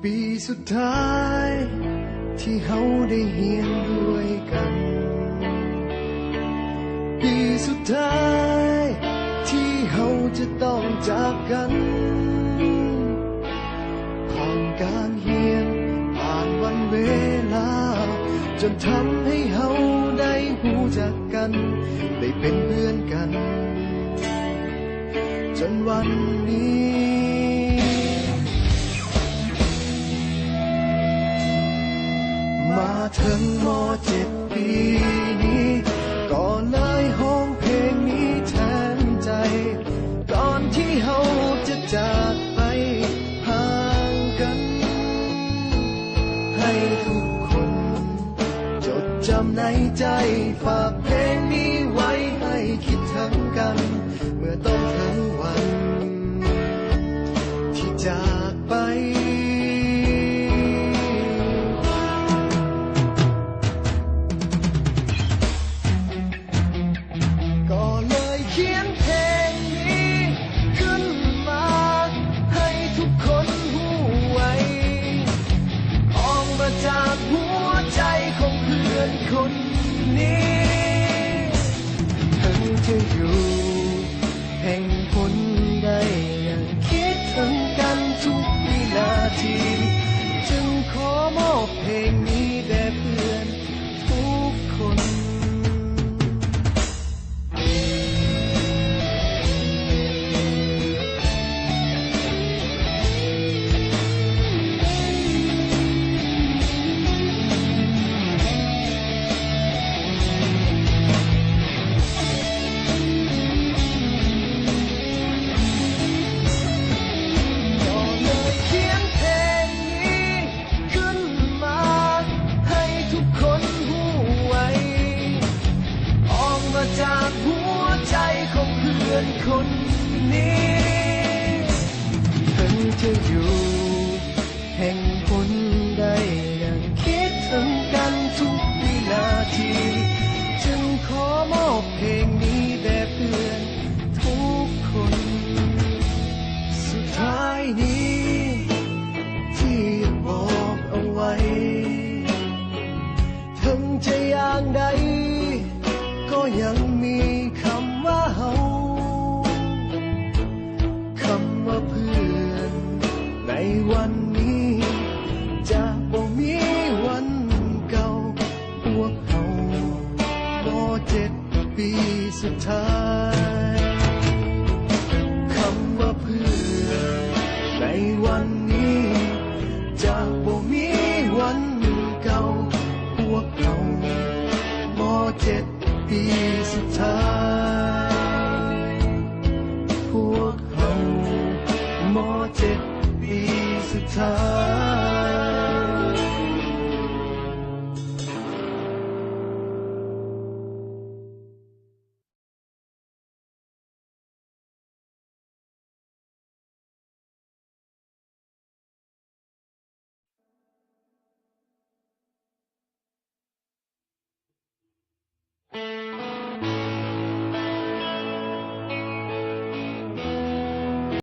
ປີສຸດທ້າຍທີ່ເຮົາໄດ້ຮຽນດ້ວຍກັນ, ປີສຸດທ້າຍທີ່ເຮົາຈະຕ້ອງຈາກກັນ. ຜ່ານການຮຽນ, ຜ່ານວັນເວລາ, ຈົນທຳໃຫ້ເຮົາໄດ້ຮູ້ຈັກກັນ, ໄດ້ເປັນເພື່ອນກັນ ຈົນວັນນີ້ ມາເຖິງ ມໍເຈັດ ປີນີ້ ກໍເລີຍຮ້ອງເພງນີ້ແທນໃຈ. ກ່ອນທີ່ເຮົາຈະຈາກໄປຫ່າງກັນ, ໃຫ້ທຸກຄົນຈົດຈຳໃນໃຈ, ຝາກເພງນີ້ໄວ້ໃຫ້ຄິດເຖິງກັນ ເມື່ອຕ້ອງເຖິງວັນທີ່ຈາກໄປ. ກໍເລີຍຂຽນເພງນີ້ຂຶ້ນມາໃຫ້ທຸກຄົນຮູ້ໄວ, ອອກມາຈາກຫົວໃຈຂອງເພື່ອນຄົນນີ້. ເຖິງຈະຢູ່ແຫ່ງຫົນໃດ ຍັງຄິດເຖິງກັນທຸກວິນາທີ, ຈຶ່ງຂໍມອບເພງນີ້ແດ່ເພື່ອນທຸກຄົນ. ກໍເລີຍຂຽນເພງນີ້ຂຶ້ນມາໃຫ້ທຸກຄົນຮູ້ໄວ, ອອກມາຈາກຫົວໃຈຂອງເພື່ອນຄົນນີ້. ເຖິງຈະຢູ່ແຫ່ງຫົນໃດ ຍັງຄິດເຖິງກັນທຸກວິນາທີ, ຈຶ່ງຂໍມອບເພງນີ້ແດ່ເພື່ອນທຸກຄົນ. ສຸດທ້າຍນີ້ທີ່ຢາກບອກເອົາໄວ້, ເຖິງຈະຢ່າງໃດກໍຍັງມີຄຳວ່າເຮົາ, ຄຳວ່າເພື່ອນໃນວັນນີ້ຈະບໍ່ມີວັນເກົ່າ. ພວກເຮົາ ມໍເຈັດ ປີສຸດທ້າຍ, ຄຳວ່າເພື່ອນໃນວັນນີ້ຈະບໍ່ມີວັນເກົ່າ. ພວກເຮົາ ມໍເຈັດ ປີສຸດທ້າຍ, ພວກເຮົາ ມໍເຈັດ ປີສຸດທ້າຍ.